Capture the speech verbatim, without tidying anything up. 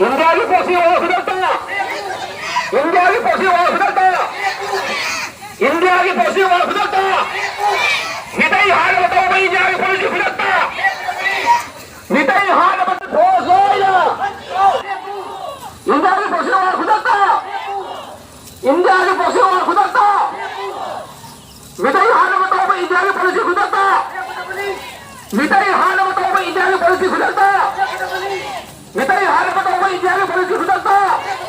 ꯏꯟꯗꯤꯌꯥꯒꯤ ꯄꯣꯠꯁꯤ ꯌꯣꯜꯂꯣ ꯈꯨꯗꯛꯇ! ꯏꯟꯗꯤꯌꯥꯒꯤ ꯄꯣꯠꯁꯤ ꯌꯣꯜꯂꯣ ꯈꯨꯗꯛꯇ! ꯏꯟꯗꯤꯌꯥꯒꯤ ꯄꯣꯠꯁꯤ ꯌꯣꯜꯂꯣ ꯈꯨꯗꯛꯇ! ꯃꯤꯇꯩ ꯍꯥꯠꯅꯕ ꯇꯧꯕ ꯏꯟꯗꯤꯌꯥꯒꯤ ꯄꯣꯂꯤꯁꯤ ꯈꯨꯗꯛꯇ! ꯃꯤꯇꯩ ꯍꯥꯠꯅꯕ ꯐꯣꯔꯁ ꯑꯣꯏꯅ! ꯏꯟꯗꯤꯌꯥꯒꯤ ꯄꯣꯠꯁꯤ ꯌꯣꯜꯂꯣ ꯈꯨꯗꯛꯇ! ꯏꯟꯗꯤꯌꯥꯒꯤ ꯄꯣꯠꯁꯤ ꯌꯣꯜꯂꯣ ꯈꯨꯗꯛꯇ! ꯃꯤꯇꯩ ꯍꯥꯠꯅꯕ ꯇꯧꯕ ꯏꯟꯗꯤꯌꯥꯒꯤ ꯄꯣꯂꯤꯁꯤ ꯈꯨꯗꯛꯇ! ꯃꯤꯇꯩ ꯍꯥꯠꯅꯕ ꯇꯧꯕ ꯏꯟꯗꯤꯌꯥꯒꯤ ꯄꯣꯂꯤꯁꯤ ꯈꯨꯗꯛꯇ! ꯃꯤꯇꯩ ꯍꯥꯠꯅꯕ ꯇꯧꯕ ꯏꯟꯗꯤꯌꯥꯒꯤ ꯄꯣꯂꯤꯁꯤ